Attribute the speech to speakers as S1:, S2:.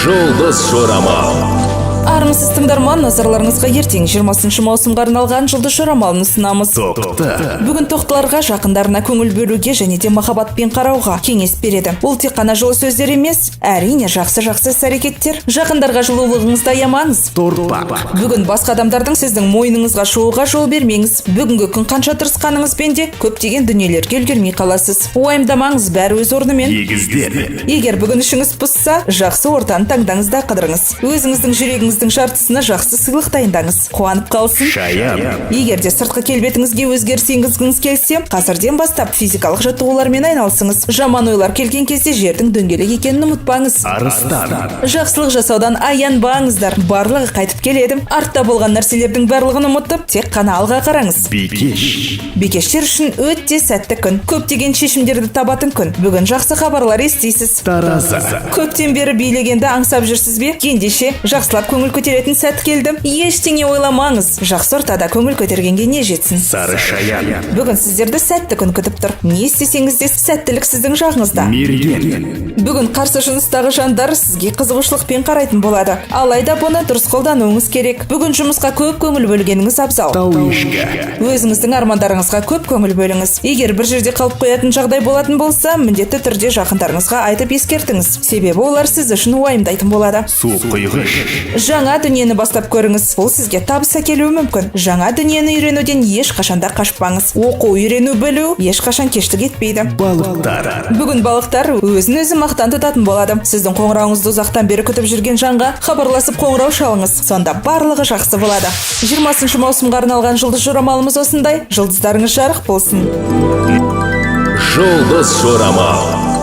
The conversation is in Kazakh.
S1: Жұлдыз жорамал.
S2: Армысыз, тыңдарман! Назарларыңызға ертең, 20 маусымға арналған жұлдыз жорамалын ұсынамыз.
S1: Тоқты.
S2: Бүгін тоқтыларға жақындарына көңіл бөлуге және де махаббатпен қарауға кеңес береді. Ол тек қана жылы сөздер емес, әрине, жақсы жақсы іс әрекеттер. Жақындарға жылулығыңызды аямаңыз.
S1: Торпақ.
S2: Бүгін басқа адамдардың сіздің мойныңызға шығуға жол бермеңіз. Бүгінгі күн қанша тырысқаныңызбен де көптеген дүниелерге үлгермей қаласыз. Уайымдамаңыз, бәрі өз орнымен.
S1: Егіздер.
S2: Егер бүгін ішіңіз пысса, жақсы ортаны таңдаңыз да қыдырыңыз. Өзіңіздің жүрегіңіздің жартысына жақсы сыйлық дайындаңыз, қуанып қалсын.
S1: Шаян.
S2: Егер де сыртқы келбетіңізге өзгеріс енгізгіңіз келсе, қазірден бастап физикалық жаттығулармен айналысыңыз. Жаман ойлар келген кезде жердің дөңгелек екенін ұмытпаңыз.
S1: Арыстан.
S2: Жақсылық жасаудан аянбаңыздар, барлығы қайтып келеді. Артта болған нәрселердің барлығын ұмытып, тек қана алға қараңыз.
S1: Бикеш.
S2: Бикештер үшін өте сәтті күн, көптеген шешімдерді табатын күн. Бүгін жақсы хабарлар естисіз.
S1: Таразы.
S2: Көптен бері билегенді аңсап жүрсіз бе? Ендеше, жақсылап көңіл көтеретін сәт келді. Ештеңе ойламаңыз, жақсы ортада көңіл көтергенге не жетсін?
S1: Сары шаян.
S2: Бүгін сіздерді сәтті күн күтіп тұр. Не істесеңіз де, сәттілік сіздің жағыңызда.
S1: Мерген.
S2: Бүгін қарсы жыныстағы жандар сізге қызығушылықпен қарайтын болады. Алайда бұны дұрыс қолдануыңыз керек. Бүгін жұмысқа көп көңіл бөлгеніңіз абзал.
S1: Тау ешкі.
S2: Өзіңіздің армандарыңызға көп көңіл бөліңіз. Егер бір жерде қалып қоятын жағдай болатын болса, міндетті түрде жақындарыңызға айтып ескертіңіз, себебі олар сіз үшін уайымдайтын болады.
S1: Су құйғыш.
S2: Жаңа дүниені бастап көріңіз, бұл сізге табыс әкелуі мүмкін. Жаңа дүниені үйренуден ешқашанда қашпаңыз. Оқу, үйрену, білу ешқашан кештік етпейді.
S1: Балықтар.
S2: Бүгін балықтар өзін өзі мақтан тұтатын болады. Сіздің қоңырауыңызды ұзақтан бері күтіп жүрген жанға хабарласып, қоңырау шалыңыз. Сонда барлығы жақсы болады. 20 маусымға арналған жұлдыз жорамалымыз осындай. Жұлдыздарыңыз жарық болсын!
S1: Жұлдыз жорамал.